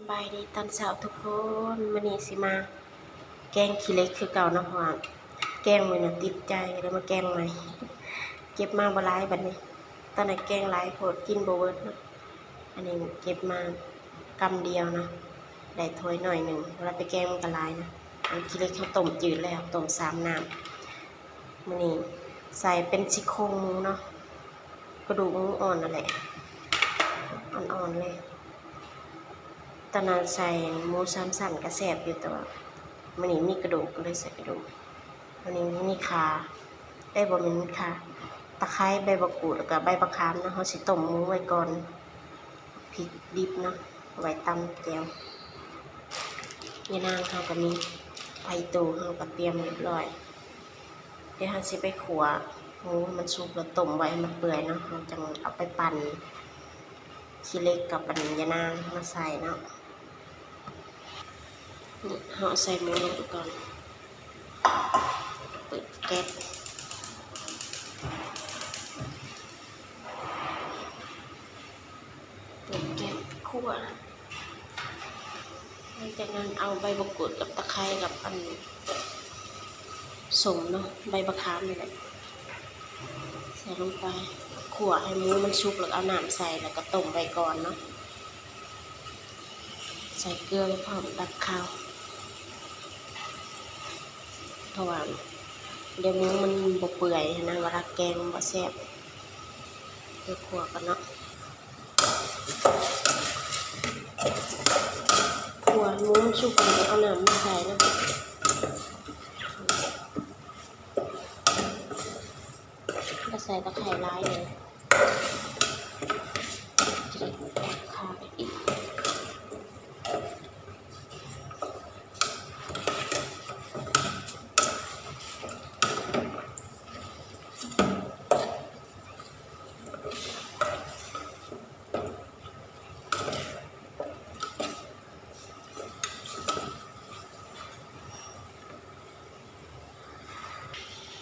ສະບາຍດີຕອນເຊົ້າທຸກຄົນ, ມື້ນີ້ຊິມາແກງຂີ້ເຫຼັກຄືເກົ່າເນາະ ເພາະວ່າແກງມື້ນັ້ນຕິດໃຈ ກໍເລີຍມາແກງໃໝ່. ເກັບມາບໍ່ຫຼາຍບັດນີ້, ຕອນນັ້ນແກງຫຼາຍໂພດກິນບໍ່ເບິດເນາະ. ອັນນີ້ເກັບມາກຳດຽວເນາະ ໄດ້ຖ້ວຍໜ້ອຍໜຶ່ງ, ເວລາໄປແກງມັນກໍຫຼາຍນະ. ອັນຂີ້ເຫຼັກເຮົາຕົ້ມຈືດແລ້ວ ຕົ້ມສາມນ້ຳ. ມື້ນີ້ໃສ່ເປັນຊີ້ໂຄງໝູເນາະ, ກະດູກໝູອ່ອນນັ້ນແຫຼະ ອ່ອນໆເລີຍ. ຕອນນັ້ນໃສ່ໝູສາມຊັ້ນກໍແຊບຢູ່, ແຕ່ວ່າມື້ນີ້ມີກະດູກ ກໍເລີຍໃສ່ກະດູກ. ມື້ນີ້ມີຂ່າ ເອີຍ ບໍ່ແມ່ນມີຂ່າ ຕະໄຄ ໃບບັກກູດ ແລ້ວກໍໃບບັກຂາມເນາະ. ເຮົາຊິຕົ້ມໝູໄວ້ກ່ອນ, ພິກດິບເນາະ ໄວ້ຕຳແຈ່ວ. ຍານາງເຮົາກໍມີ, ໄຂ່ຕູ້ເຮົາກໍຕຽມຮຽບຮ້ອຍ. ດຽວເຮົາຊິໄປຂົ້ວໝູໃຫ້ມັນສຸກ ແລ້ວຕົ້ມໄວ້ໃຫ້ມັນເປື່ອຍເນາະ, ເຮົາຈັ່ງເອົາໄປປັ່ນຂີ້ເຫຼັກກັບອັນຍານາງມາໃສ່ເນາະ. ນີ້ ເຮົາເອົາໃສ່ໝູລົງໄປກ່ອນ, ເປີດແກັສ ເປີດແກັສຂົ້ວ. ຫຼັງຈາກນັ້ນເອົາໃບບັກກູດກັບຕະໄຄກັບອັນສົ້ມເນາະ ໃບບັກຂາມນີ້ແຫຼະ ໃສ່ລົງໄປ, ຂົ້ວໃຫ້ໝູມັນສຸກ ແລ້ວກໍເອົານ້ຳໃສ່ ແລ້ວກໍຕົ້ມໄວ້ກ່ອນເນາະ. ໃສ່ເກືອໄວ້ພ້ອມ ດັບຄາວ ເພາະວ່າດຽວໝູມັນບໍ່ເປື່ອຍຫັ້ນນະ ເວລາແກງມັນບໍ່ແຊບ. ເຮັດຂົ້ວກ່ອນເນາະ, ຂົ້ວໃຫ້ໝູມັນສຸກ ແລ້ວເອົານ້ຳມາໃສ່ເນາະ. ບໍ່ໃສ່ຕະໄຄຫຼາຍເລີຍ ຈະໄດ້ຄາວໄປອີກ.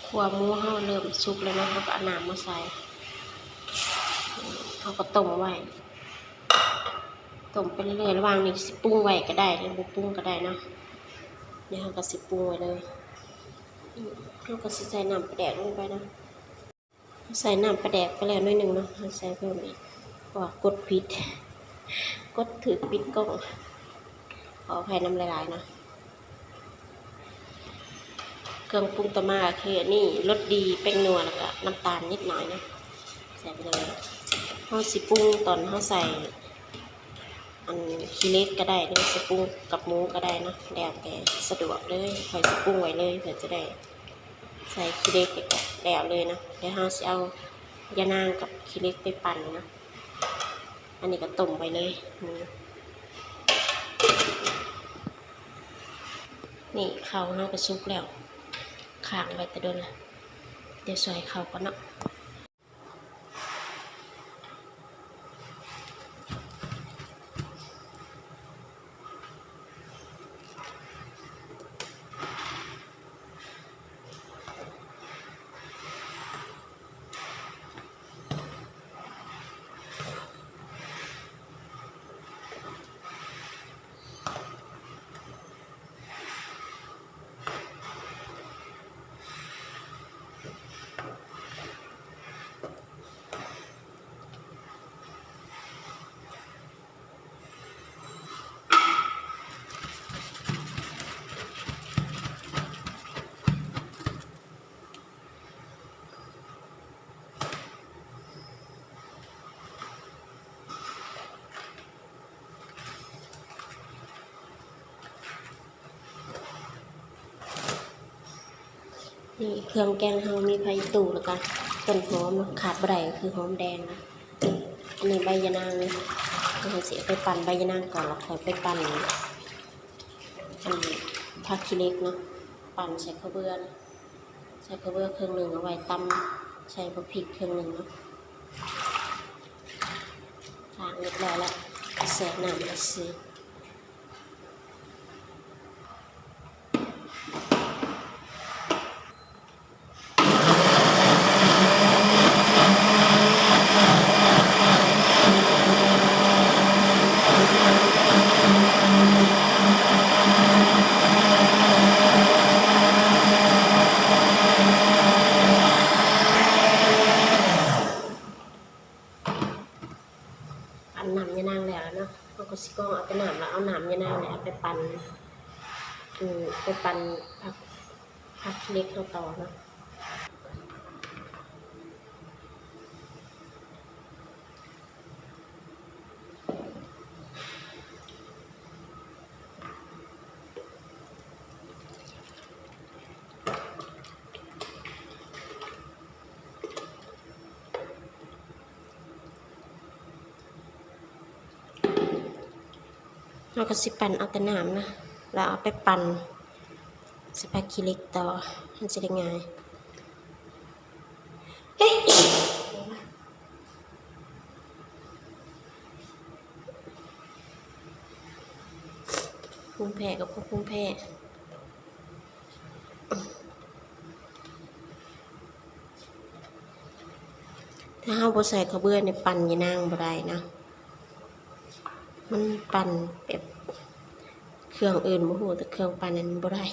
ຂົ້ວໝູເຮົາເລີ່ມສຸກແລ້ວເນາະ, ເຮົາກໍເອົານ້ຳມາໃສ່, ເຮົາກໍຕົ້ມໄວ້ ຕົ້ມໄປເລື້ອຍໆ. ລະຫວ່າງນີ້ຊິປຸງໄວ້ກໍໄດ້ ຫຼືບໍ່ປຸງກໍໄດ້ເນາະ. ດຽວເຮົາກໍຊິປຸງໄວ້ເລີຍ, ເຮົາກໍຊິໃສ່ນ້ຳປາແດກລົງໄປເນາະ. ໃສ່ນ້ຳປາແດກໄປແລ້ວໜ້ອຍໜຶ່ງເນາະ, ເຮົາໃສ່ເພີ່ມອີກ ເພາະວ່າກົດຜິດ ກົດຖືກປິດກ້ອງ, ຂໍອະໄພນຳຫຼາຍໆເນາະ. ເຄື່ອງປຸງຕໍ່ມາກໍຄືອັນນີ້ ລົດດີ ແປ້ງນົວ ແລ້ວກໍນ້ຳຕານນິດໜ້ອຍເນາະ, ໃສ່ໄປເລີຍ. ເຮົາຊິປຸງຕອນເຮົາໃສ່ອັນຂີ້ເຫຼັກກໍໄດ້ ຫຼືຊິປຸງກັບໝູກໍໄດ້ເນາະ, ແລ້ວແຕ່ສະດວກເລີຍ. ຂ້ອຍຊິປຸງໄວ້ເລີຍ ເພື່ອຈະໄດ້ ໃສ່ຂີ້ເຫຼັກແລ້ວເລີຍເນາະ. ດຽວເຮົາຊິເອົາຢານາງກັບຂີ້ເຫຼັກໄປປັ່ນເນາະ, ອັນນີ້ກໍຕົ້ມໄວ້ເລີຍ. ນີ້ເຂົ້າເຮົາກໍສຸກແລ້ວ, ຄ້າງໄວ້ແຕ່ດົນລະ. ດຽວຊ່ອຍເຂົ້າກ່ອນເນາະ.ນີ້ເຄື່ອງແກງເຮົາມີຜັກອີ່ຕູ່ ແລ້ວກະຕົ້ນຫອມເນາະ, ຂາດບໍ່ໄດ້ກໍຄືຫອມແດງ. ອັນນີ້ໃບຢານາງ, ເຮົາຊິເອົາໄປປັ່ນໃບຢານາງກ່ອນ ແລ້ວຄ່ອຍໄປປັ່ນອັນຜັກຂີ້ເຫຼັກເນາະ, ປັ່ນໃສ່ເຂົ້າເບືອ, ໃສ່ເຂົ້າເບືອເຄິ່ງໜຶ່ງ ເອົາໄວ້ຕຳໃສ່ບັກພິກເຄິ່ງໜຶ່ງເນາະ. ລ້າງຮຽບຮ້ອຍແລ້ວ ແຊ່ນ້ຳໄວ້ຊື່. ເອົາແຕ່ນ້ຳ ແລ້ວເອົານ້ຳຍານາງນີ້ໄປປັ່ນ ໄປປັ່ນຜັກ ຜັກຂີ້ເຫຼັກເຮົາຕໍ່ເນາະ. ເຮົາກໍຊິປັ່ນເອົາແຕ່ນ້ຳນະ ແລ້ວເອົາໄປປັ່ນໃສ່ຜັກຂີ້ເຫຼັກຕໍ່ ມັນຊິໄດ້ງ່າຍ. ພູມແພ້ກໍເພາະພູມແພ້. ຖ້າເຮົາບໍ່ໃສ່ເຂົ້າເບືອນີ້ ປັ່ນຍານາງບໍ່ໄດ້ນະ. ມັນປັ່ນແບບເຄື່ອງອື່ນບໍ່ຮູ້ ແຕ່ເຄື່ອງປັ່ນນັ້ນບໍ່ໄດ້.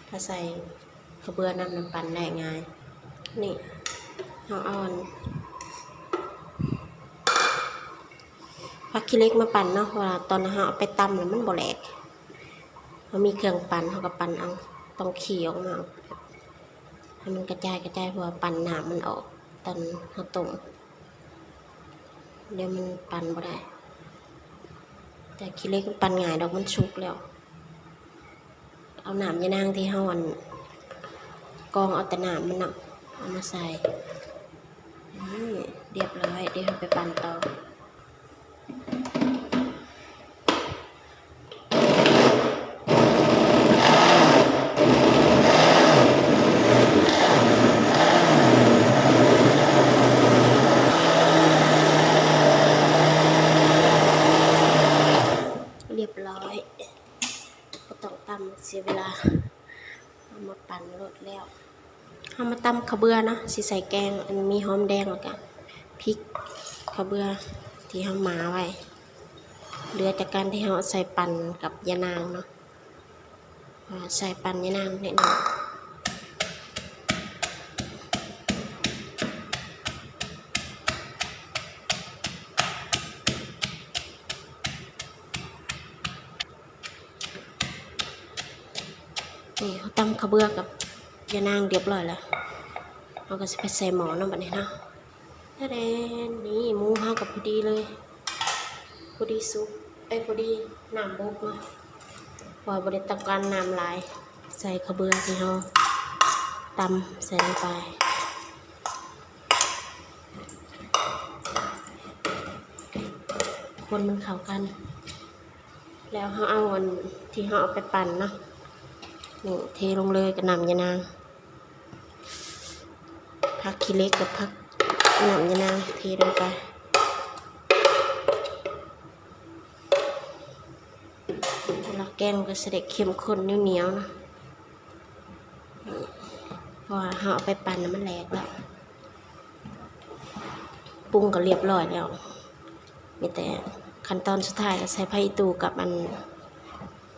ຖ້າໃສ່ເຂົ້າເບືອນຳນະ ປັ່ນໄດ້ງ່າຍ. ນີ້ ເຮົາເອົາອັນ ຜັກຂີ້ເຫຼັກມາປັ່ນເນາະ ເພາະວ່າຕອນເຮົາເອົາໄປຕຳແລ້ວມັນບໍ່ແຫຼກ. ເຮົາມີເຄື່ອງປັ່ນ ເຮົາກໍປັ່ນເອົາ ຕ້ອງຂີ່ອອກມາ ໃຫ້ມັນກະຈາຍ ກະຈາຍ ເພາະວ່າປັ່ນນ້ຳມັນອອກຕອນເຮົາຕົ້ມ ດຽວມັນປັ່ນບໍ່ໄດ້. ແຕ່ຂີ້ເຫຼັກມັນປັ່ນງ່າຍດອກ ມັນສຸກແລ້ວ. ເອົານ້ຳຍານາງທີ່ເຮົາ ອັນ ກອງເອົາແຕ່ນ້ຳມັນເນາະ ເອົາມາໃສ່. ນີ້ ຮຽບຮ້ອຍ ດຽວເຮົາໄປປັ່ນຕໍ່. ຮຽບຮ້ອຍ ບໍ່ຕ້ອງຕຳເສຍເວລາ ເອົາມາປັ່ນໂລດແລ້ວ. ເຮົາມາຕຳເຂົ້າເບືອເນາະ ຊິໃສ່ແກງ ອັນ ມີຫອມແດງ ແລ້ວກະພິກເຂົ້າເບືອທີ່ເຮົາໝາໄວ້ ເຫຼືອຈາກການທີ່ເຮົາໃສ່ປັ່ນກັບຍານາງເນາະ. ໃສ່ປັ່ນຍານາງໜ້ອຍໜຶ່ງ. ນີ້ ເຮົາຕຳເຂົ້າເບືອກັບຍານາງຮຽບຮ້ອຍແລ້ວ ເຮົາກໍຊິໄປໃສ່ໝໍ້ເນາະ ບັດນີ້ເນາະ. ຕາແດນ ນີ້ ໝູເຮົາກໍພໍດີເລີຍ ພໍດີສຸກ ເອີຍ ພໍດີນ້ຳບົກເນາະ ເພາະວ່າບໍ່ໄດ້ຕ້ອງການນ້ຳຫຼາຍ. ໃສ່ເຂົ້າເບືອທີ່ເຮົາຕຳໃສ່ລົງໄປ ຄົນມັນເຂົ້າກັນ ແລ້ວເຮົາເອົາອັນທີ່ເຮົາເອົາໄປປັ່ນເນາະ ນີ້ ເທລົງເລີຍກັບນ້ຳຍານາງ. ຜັກຂີ້ເຫຼັກກັບຜັກ ນ້ຳຍານາງເທລົງໄປ ເວລາແກງກໍຊິໄດ້ເຂັ້ມຂຸ້ນໜຽວໆເນາະ ເພາະວ່າເຮົາເອົາໄປປັ່ນແລ້ວມັນແຫຼກແລ້ວ. ປຸງກໍຮຽບຮ້ອຍແລ້ວ ມີແຕ່ຂັ້ນຕອນສຸດທ້າຍກໍໃສ່ຜັກອີ່ຕູ່ກັບອັນ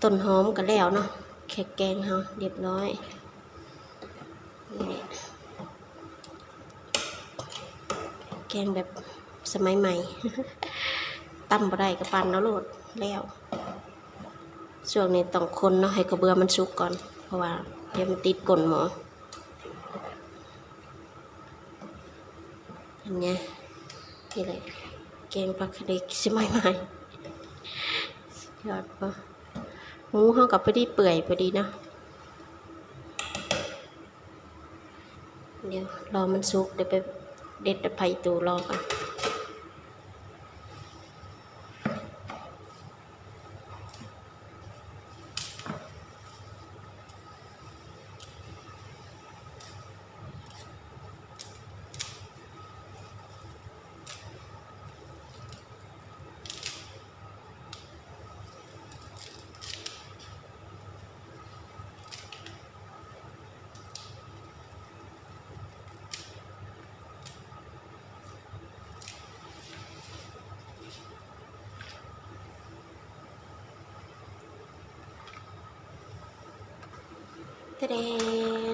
ຕົ້ນຫອມກໍແລ້ວເນາະ ແຄ່ແກງເຮົາຮຽບຮ້ອຍ. ນີ້ ແກງແບບສະໄໝໃໝ່ ຕຳບໍ່ໄດ້ກໍປັ່ນເອົາໂລດແລ້ວ. ຊ່ວງນີ້ຕ້ອງຄົນເນາະ ໃຫ້ເຂົ້າເບືອມັນສຸກກ່ອນ ເພາະວ່າດຽວມັນຕິດກົ້ນໝໍ້. ເຫັນໄງ? ນີ້ແຫຼະ ແກງຜັກຂະເດັກສະໄໝໃໝ່ ສຸດຍອດບໍ່? ໝູເຮົາກໍພໍດີເປື່ອຍພໍດີເນາະ. ດຽວລໍມັນສຸກ ດຽວໄປເດັດໃບຜັກອີ່ຕູ່ລໍກ່ອນ. ຕາແດ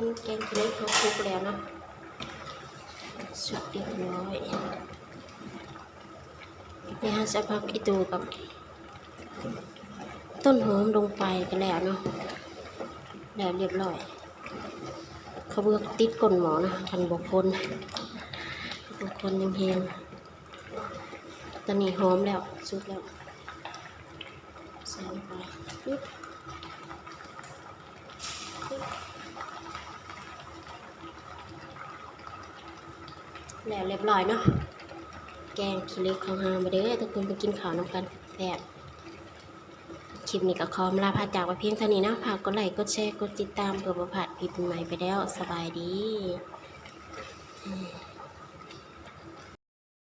ນ ແກງຂະເດັກເຮົາສຸກແລ້ວເນາະ ສຸກຮຽບຮ້ອຍ. ດຽວເຮົາໃສ່ຜັກອີ່ຕູ່ກັບ ຕົ້ນຫອມລົງໄປກໍແລ້ວເນາະ ແລ້ວຮຽບຮ້ອຍ. ເຂົ້າເບືອກຕິດກົ້ນໝໍ້ນະ ຄັນບໍ່ຄົນ ບໍ່ຄົນແຮງໆ. ຕອນນີ້ຫອມແລ້ວ ສຸກແລ້ວ ໃສ່ລົງໄປ ປຶບ ປຶບ ແລ້ວຮຽບຮ້ອຍເນາະ ແກງຂີ້ເຫຼັກຂອງເຮົາ. ມາເດີທຸກຄົນ ໄປກິນເຂົ້ານຳກັນແຊບໆ. ຄລິບນີ້ກໍຂໍອຳລາພາຈາກໄວ້ພຽງເທົ່ານີ້ເນາະ. ຝາກກົດໄລ້ ກົດແຊ ກົດຕິດຕາມ ເພື່ອບໍ່ພາດຄລິບໃໝ່ໄປແລ້ວ. ສະບາຍດີ.